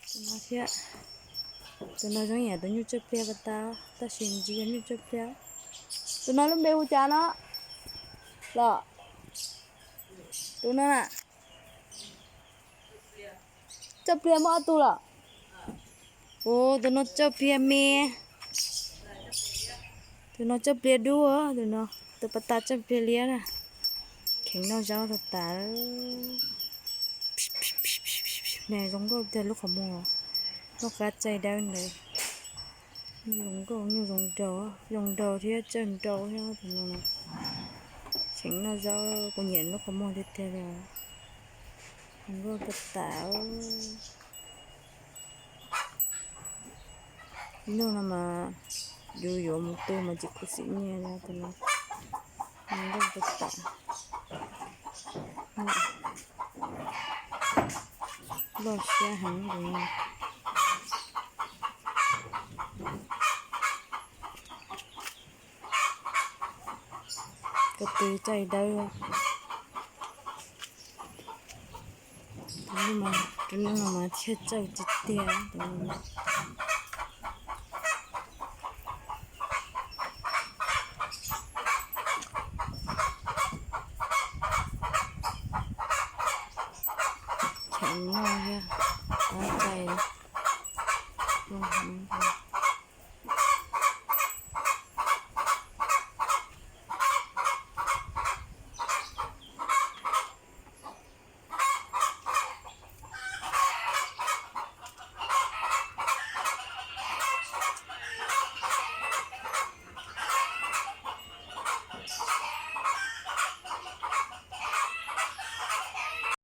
Tus no thiab. Tus no zoo yam tus nyuj tsawj pliag pas tas, tab sis ntsis yog nyuj tsawj pliag. Tus no lub npe hu cas no los? Tus no na. Tsawj pliag muaj ob tug los? Ua tus no tsawj pliag me. Tus no tsawj pliag dub, tus no, tus pas tas tsawj pliag liab na. Kheev noj zaub tas tas. Ne zoo nkauj tiag lub qhov muag, lub qab txaij dawb ntawd. Zoo nkauj, nyuj zoo nraug, zoo nraug thiab tsawj nraug thiab tus no. Kheev noj zaub, kuv nyiam lub qhov muag tiag tiag li. Zoo nkauj tas tas. Ib hnub no mas yus yuav mus tu mas tsis khuv xim nyiaj li tus no. Zoo nkauj tas tas. Loj siab heev tus no. Ko tw txaij dawb. Tus no mas thiaj tsawj tiag tiag. Kheev noj thiab, qab txaij zoo heev.